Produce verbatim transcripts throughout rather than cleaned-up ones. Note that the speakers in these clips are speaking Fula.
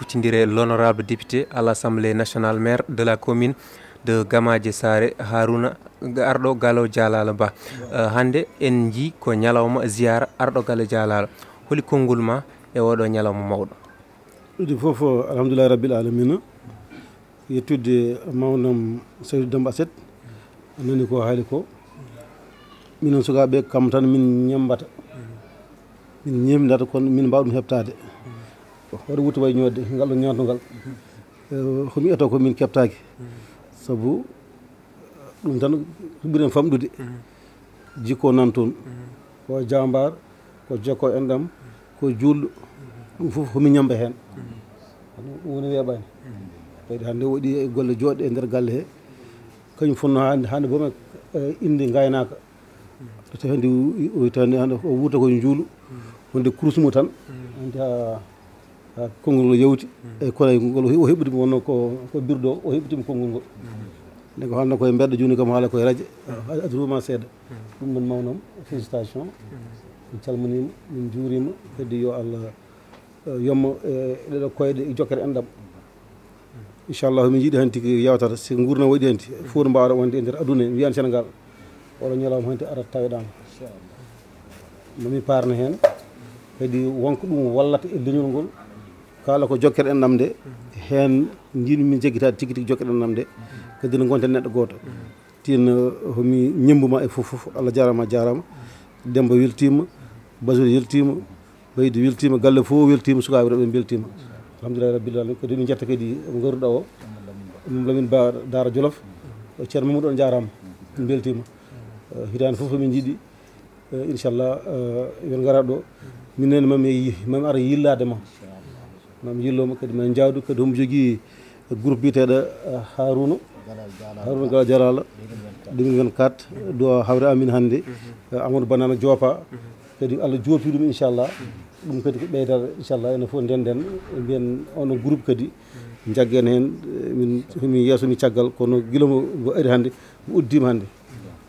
Huccindire l'honorable député à l'Assemblée nationale, maire de la commune de Gamaje Sare, Haruna, arɗo Galo Jalala Ba. Eh, hannde en njii ko ñalawma ziyaara arɗo Galo Jalala. Holi konngol ma e oɗo ñalawma mawɗo? Ɗum fof, alhamdulillahi rabbil alamina. Yettude mawnam Seydou Demba Aset, a nani ko haali ko. Minen sukaaɓe kam tan min ñembata. Min ñemdata kono min mbaawa ɗum heɓtaade. Hoto wuttu way ñoodde ngal ɗo ñaamdu ngal. Eh, ko mi etoo ko min keɓtaaki. Sabu ɗum tan ko ɓuri en famɗude. Jikko nan toon. Ko jambaar, ko jokko enɗam, ko juulɗo. Ɗum fof ko min ñamba heen. Ɗum woni weeɓaani. Kadi hannde waɗi golle jooɗɗe e nder galle he. Kañum fotno hannde, hannde boom e, eh, innde ngaynaaka. Tawi hannde o, o, tawi hannde o wuurta ko njuulu, wonde kurus mo tan. Hannde ha, ha konngol ngol yawti, e kono ngol o heɓɓitima wonno ko, ko birdo, o heɓɓitima konngol ngol. Nde ko haalno koye mbedda, jooni kam haala koye rajo, adruma seeɗa. Ɗum noon mawnam, félicitation. Min calminima, min juurima, kadi yo Allah, eh, yommo, eh, ɗeɗo koyɗe e jokkere enɗam. Inchallah, min njiɗi hanti ko yewtata, si nguurndam waɗi hanti, fof no mbaawɗa wonde e nder aduna, en mbiyan Sénégal, oɗo ñalawma hanti arat taweɗaama. Mami paarno heen, kadi wonko ɗum wallata e leñol ngol, kala ko jokkere enɗam nde, heen njiɗmi min jaggitaade tigi tigi jokkere enɗam nde, kadi no ngonten neɗɗo gooto. Tin, eh, homi ñembu ma e fof fof. Allah jaaraama, a jaaraama. Demba weltiima, Basir weltiima, Baydi weltiima, galle fof weltiima, sukaaɓe rewɓe mbeltiima. Alhamdulillahi rabbil alamin. Kadi min njetta kadi mo ngannduɗaa o, Mamadou Lamine Ba Daara Jolof, o Ceerno Mamadou, on jaaraama. Min mbeltiima. Eh, hitaande fof min njiɗi, eh, inchallah, eh, yon ngara ɗo. Minen mami, mami ara yillaade ma. Mami yillooma kadi, mami njaadu kadi, homo jogii groupe biyeteeɗo, eh, Haruna. Haruna Gala Jalala. Deux mille vingt-quatre. Ɗo hawre amin hannde. Eh, Amadou Banana Jopa. Kadi Allah joopi ɗum, inchallah. Ɗum kadi ko ɓeydaare, inchallah, enen fof ndenden, mbiyen on groupe kadi. Njaggen heen, eh, min, min yeeso, min caggal, kono gila mo, mo ari hannde, mo uddiima hannde.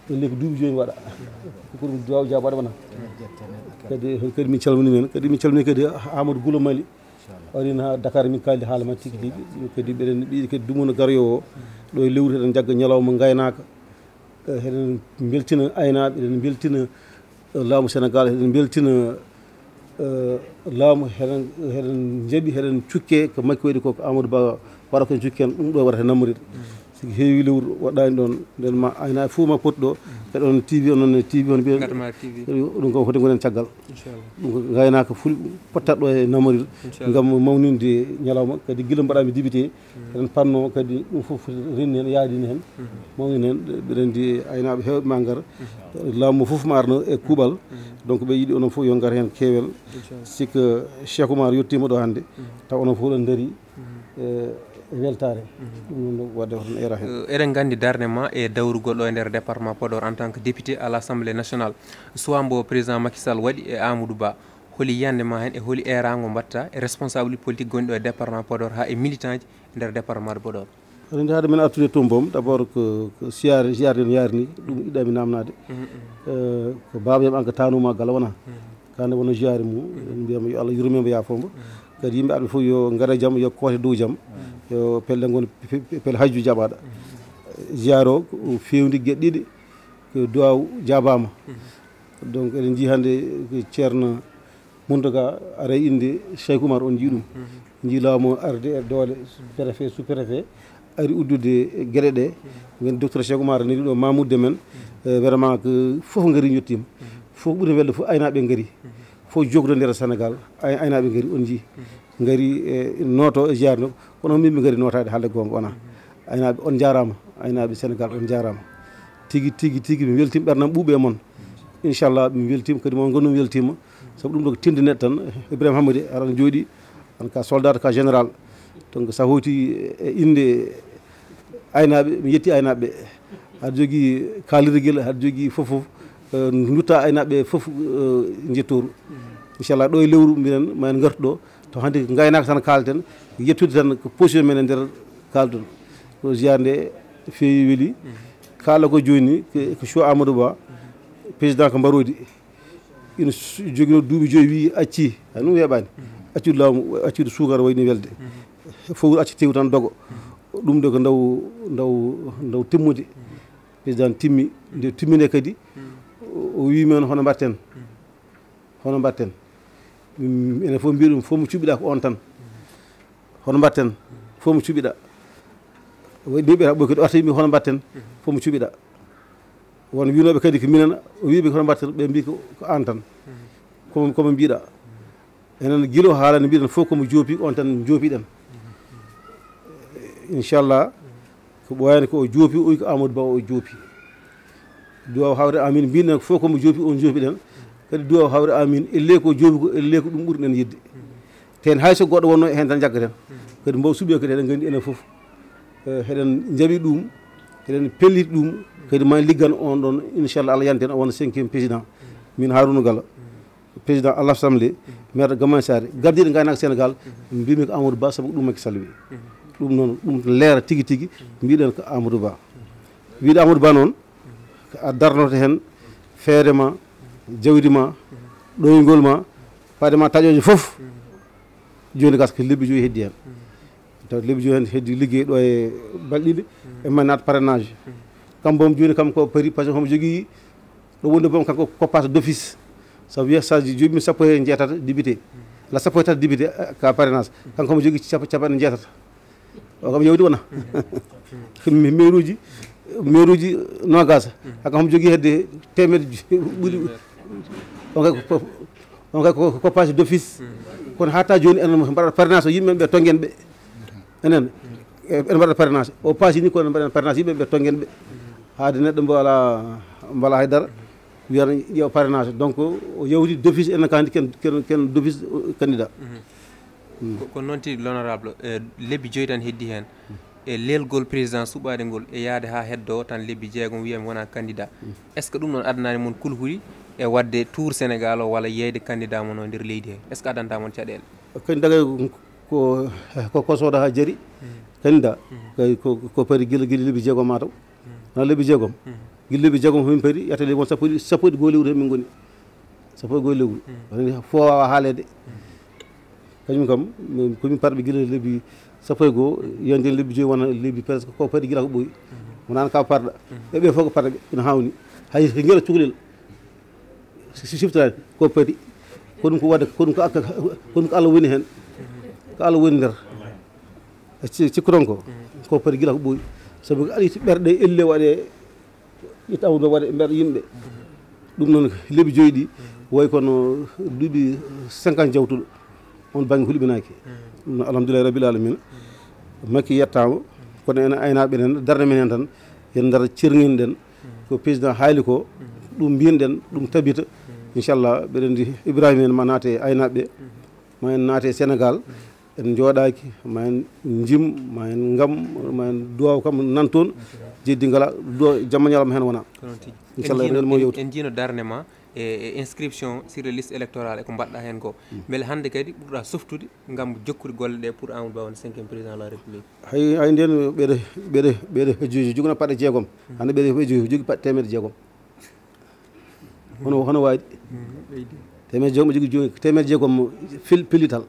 Ɗen leydi ko duuɓi joyi waɗa. Ko ɗum duwaw jaabaade wona. Kadi, kadi min calmini men. Kadi min calmini kadi Amadou Goulo Mali. Arin ha Dakar min kaldi haala ma tigi tigi. Ɗum kadi ɓeɗen ɓiɗi kadi dumuno garoyo o. Ɗo e lewru eɗen jagga ñalawma ngaynaaka. Eh, eɗen mbeltina aynaaɓe, eɗen mbeltina, eh, laamu Sénégal, eɗen mbeltina, eh, laamu, eɗen, eɗen njaɓi, eɗen cukke ko makki waɗi ko, ko Amadou Ba waɗa ko en cukke en, ɗum ɗo waɗata namoride. Sigi heewi lewru waɗɗaani ɗoon, nden ma aynaaɓe fof ma poti ɗo, e ɗoon T V, onon e T V, on mbiya, Ngatma T V. Ɗum ko foti gonen caggal. Inchallah. Ɗum ko ngaynaaka fulɓe pottat ɗo e namoride, Inchallah. Ngam mawninde ñalawma, kadi gila mbaɗaami député, eɗen panno kadi ɗum fof foti renni heen, yaadini heen, mawnini heen, mbiɗa anndi aynaaɓe heewɓe ma ngar, laamu fof ma arno e kuuɓal, donc ɓe yiɗi onon fof yo ngar heen keewel. Inchallah. Sikka Cheikh Oumar yettiima ɗo hannde, taw onon fof ɗon ndarii, e, e weltaare. Ɗum noon waɗde ko tan era heen. Eh, eɗen nganndi darnde ma e dawrugol ɗo e nder département Podor en tant que député à l'Assemblée nationale. Choix mbo président Macky Sall waɗi e Amadou Ba, holi yiyannde ma heen e holi eeraango mbaɗta e responsable politique gonɗo e département Podor haa e militant ji e nder département de Podor? Eɗen njaha min artude toon boom, d'abord ko, ko siyaare, siyaare en yaari ni, ɗum iɗɗami namnaade. Eh, ko baaba yam an ko tanuma gala wona. Kande wono ziyaare mum, en mbiyama yo Allah yurmemo, yaafombo. Kadi yimɓe arɓe fof yo ngare jam, yo koote dow jam. Yo pelle ngon pe-, pe-, pelle hajju jaɓaɗa. Ziyaare o ko fewndi geɗe ɗiɗi, ko duwaw jaabama. Donc eɗen njii hannde ko Ceerno Mountaga ara e innde Cheikh Oumar, on njii ɗum. Njii laamu o arde e doole, préfet, sous-préfet, ari uddude geɗe ɗe. Ngen docteur Cheikh Oumar neli ɗo mamudde men. Eh, vraiment ko fof ngari yettiima. Fof ɓuri welde fof aynaaɓe ngari. Fof jokkude nder Sénégal, ay-, aynaaɓe ngari, on njii. Ngari, eh, nooto e ziyaare nde, kono min ɓe ngari nootaade haalde goonga wona. Aynaaɓe on njaaraama, aynaaɓe Sénégal on njaaraama. Tigi, tigi, tigi, mi weltiima ɓernam ɓuuɓe e mon. Inchallah, mi weltiima kadi, mon nganndu mi weltiima. Sabu ɗum ɗo ko tinde neɗɗo tan, Ibrahima Hammadi, aɗa jooɗi, an ka soldat, ka général. Donc, so a hooti e innde aynaaɓe, mi yetti aynaaɓe ɓe. Aɗa jogii kaalirgel, aɗa jogii fof fof, eh, ndutta aynaaɓe ɓe fof, eh, njettoru. Inchallah, ɗo e lewru mbiɗen, ma en ngartu ɗo. To hannde ko ngaynaaka tan kaalten, yettude tan ko position men e nder kaalton. Ko ziyaare nde feewi weli. Kaala ko jooni, ko, ko choix Amadou Ba, président ko mbaroodi. Ina su-, jogino duuɓi joyi, wi acci, hay ɗum weeɓaani. Accude laamu, accude suukara wayni welde. Fowru acca tewu tan dogo. Ɗum de ko ndaw, ndaw, ndaw timmude. Président timmi, nde timmine kadi, o o wi men hono mbatten. Hono mbatten. Min, enen fof mbiɗum, fof mo cuɓiɗa ko on tan. Hono mbatten, fof mo cuɓiɗa. Waɗi ni ɓe ɓe kadi arta yimɓe hono mbatten, fof mo cuɓiɗa. Won winoɓe kadi ko minen, o wiɓe hono mbatten, ɓe mbi ko, ko an tan. Komo, komo mbiɗa. Enen gilo haalani mbiɗen fof komo joopi, on tan joopiɗen. Inchallah, ko ɓooyani ko o joopi, o wi ko Amadou Ba o joopi. Duwaw hawre amin, mbinen fof komo joopi, on joopiɗen. Kadi duwaw hawre amin, elle ko joopi ko, elle ko ɗum ɓurɗen yidde. Ten hay so goɗɗo wonno e heen tan jaggaten. Kadi mbaw suɓe kadi eɗen nganndi enen fof. Eh, eɗen njaɓi ɗum, eɗen pelliti ɗum, kadi ma liggan on ɗon, inchallah Allah yanten o wona cinquième président. Min Harouna Gala, président à l'Assemblée, maire de Gamay Sare, gardiɗo gaynaka Sénégal, mbimi ko Amadou Ba sabu ko ɗum Macky Sall wi. Ɗum noon, ɗum leera tigi tigi, mbiɗen ko Amadou Ba. Wiide Amadou Ba noon, ko a darnoto heen feere ma, jawdi ma, ɗoyngol ma, faade ma taƴooje fof. Jooni gas ko lebbi joyi heddi heen. Taw lebbi joyi heen heddi liggey ɗo e balɗe ɗiɗi, e ma naat parrainage. Kam boom jooni kam ko pari, parce que homo jogii ɗo wonde boom kanko ko passe d'office. Sabu wiya saji joomum sappo e jeetata député. La sappo e tati député, eh, ka parrainage. Kanko homo jogii capa-, capanɗe jeetata. O kam yawti wona. Mi-, mairuji, mairuji nogas. Haka homo jogii hedde teemedde ɓuri. On kay ko, on kay ko, ko passe d'office. Kono hatta jooni enen mbaɗa parrainage o yimɓe ɓe tonngen ɓe. Enen, eh, ene mbaɗa parrainage. O passe ni ko ene mbaɗa parrainage yimɓe ɓe tonngen ɓe. Haade neɗɗo mbo ala, mbo ala haydara. Wiyata ƴeewa parrainage. Donc, o yawti d'office enen kandi ken, ken, ken d'office, eh, candidat. Ko, ko noon tigi, l'honorable, eh, lebbi joyi tan heddi heen. E leelgol président suɓaade ngol e yahde haa heddoo tan lebbi jeegom, wiya mi wonaa candidat. Est-ce que ɗum noon addanaani mon kulhuli e waɗde tour Sénégal o walla yeeyde candidat mon o nder leydi he? Est-ce que addantaa mon caɗeele? Candidat kay ko, ko, ko sooda haa jari. Candidat kay ko, ko pari gila, gila lebbi jeegom maa taw. Wona lebbi jeegom. Gila lebbi jeegom homin pari, yatta lebbi won sappo e ɗiɗi, sappo e ɗiɗi goo lewru he min ngoni. Sappo e goo lewru. Woni fof waawaa haaleede. Kañum kam, min, ko min parɓe gila lebbi sappo e goo, yonde lebbi joyi wona lebbi presque ko pari gila ko ɓooyi. Wonano ka parɗa. Ɓe ɓe fof ko parɗa ɓe, ina hawni. Hay ko ngela cukalel. Si, si siftani, ko pari. Ko ɗum ko wadde, ko ɗum ko akka, ko ɗum ko Allah woni heen. Ko Allah woni nder. Ci-, cikkuton ko, ko pari gila ko ɓooyi. Sabu ko aɗa yiɗi ɓerɗe elle waɗe, itta awdo waɗe nder yimɓe. Ɗum noon, lebbi joyi ɗi, way kono duuɓi cinquante jawtuɗo, on bannge hulɓinaaki. Ɗum noon, alhamdulillahi rabbil alamina. Makki yettaama, kono enen aynaaɓe enen, darnde men heen tan, yen ndar cirŋinɗen. Ko président haali ko, ɗum mbiyinɗen, ɗum tabita. Inchallah, mbeɗen ndi Ibrahima en ma naate e aynaaɓe, ma en naate e Sénégal. En njooɗaaki, ma en njim, ma en ngam, ma en duwaw kam nan toon. Jeddi ngala, duwaw jamma ñalawma heen wona. Ko noon tigi. Inchallah, en enen mo njiino, yewti. En njiino darnde ma e, e inscription sur les listes électorales e ko mbaɗɗa heen ko. Mbele hannde kadi ɓurɗa softude ngam jokkude golle ɗe pour Amadou Ba wona cinquième président de la République? Hay, hay ndeen ɓeɗe, ɓeɗe, ɓeɗe jogi, jogino paɗe jeegom. Hannde ɓeɗe jogi, jogi paɗe teemedde jeegom. Hono, hono waɗi? Teemedde jeegom, jogii jooni teemedde jeegom fil-, pellital.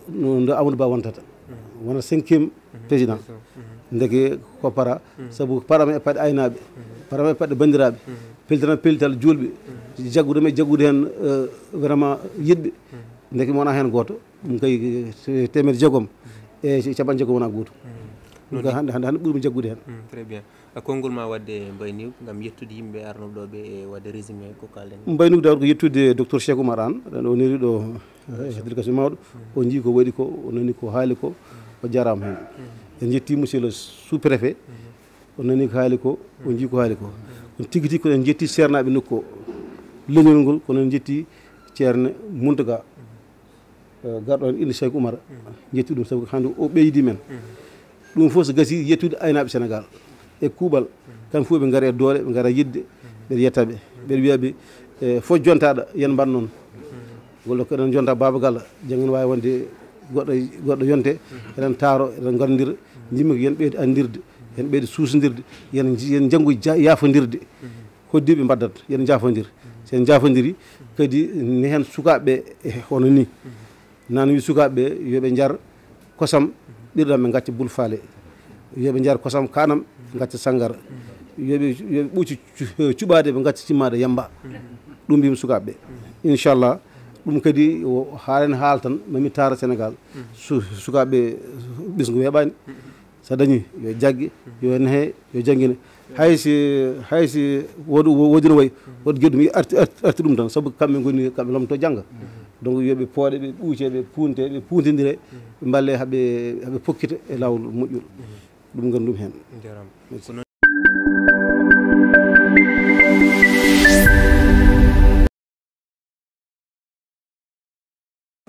No, ndo Amadou Ba wontata. Wona cinquième président. Ndeke ko para, sabu parama e paɗe aynaaɓe, parama e paɗe banndiraaɓe, pellital, pellital juulɓe, jaggude men, jaggude heen, eh, vraiment yiɗɓe. Ndeke mi wona heen gooto. Ɗum kay, eh, teemedde jeegom e capanɗe jeegom wona gooto. Ɗum kay hannde, hannde, hannde ɓurmi jaggude heen. Mm, très bien. A konngol ma waɗde mbayniw ngam yettude yimɓe arnooɓe ɗo ɓe e waɗde résumé ko kalɗen. Mbayniw dawr ko yettude docteur Cheikh Oumar Anne, o neri ɗo, eh, délégation mawɗo. O njii ko waɗi ko, o nani ko haali ko, o jaaraama heen. En njetti monsieur le sous-préfet, o nani ko haali ko, o njii ko haali ko. Kono tigi tigi ko en njetti seernaaɓe nokku o. Leñol ngol, kono en njetti Ceerno Mountaga. Eh, garɗo heen inde Cheikh Oumar, njetti ɗum sabu ko hannde o ɓeydi men. Ɗum fof so gasi yettude aynaaɓe Sénégal e kuuɓal, kamɓe fof ɓe ngara e doole, ɓe ngara yiɗde, ɓeɗe yetta ɓe, ɓeɗe wiya ɓe, eh, fof jontaɗo, yen mbaɗ noon. Walla ko eɗen jonta Baba Galla, janngo ne waawi wonde goɗɗo, goɗɗo yonte, eɗen taaro, eɗen nganndira, njimmi ko yen ɓeyde anndirde, yen ɓeyde suusndirde, yen, yen njanngu ja-, yaafondirde. Hoddiiɓe mbaddata, yen njaafondir. So en njaafondiri, kadi ne heen sukaaɓe ɓe, eh, hono ni. Nana wi sukaaɓe ɓe yo ɓe njar kosam ɓirɗam, ɓe ngacca bulfaale. Yo ɓe njar kosam kanam, ngacca sanngara. Yo ɓe, yo ɓe ɓuuci cu-, cuɓaade, ɓe ngacca cimmaade yamba. Ɗum mbiymi sukaaɓe ɓe. Inchallah, ɗum kadi o haalen haala tan, mami taara Sénégal. Su-, sukaaɓe ɓe, ɓesngu weeɓaani. So dañi, yo jagge, yo nehe, yo janngine. Hay si, hay si woodi, woodi no wayi, woodi geɗum arti, arti, arti ɗum tan, sabu kamɓe ngoni, kamɓe lomto jannga. Donc, yo ɓe pooɗe, ɓe ɓuuce, ɓe puunte, ɓe puuntindire, ɓe mballe haɓe, haɓe pokkita e laawol moƴƴol. Ɗum ngandum heen. Merci.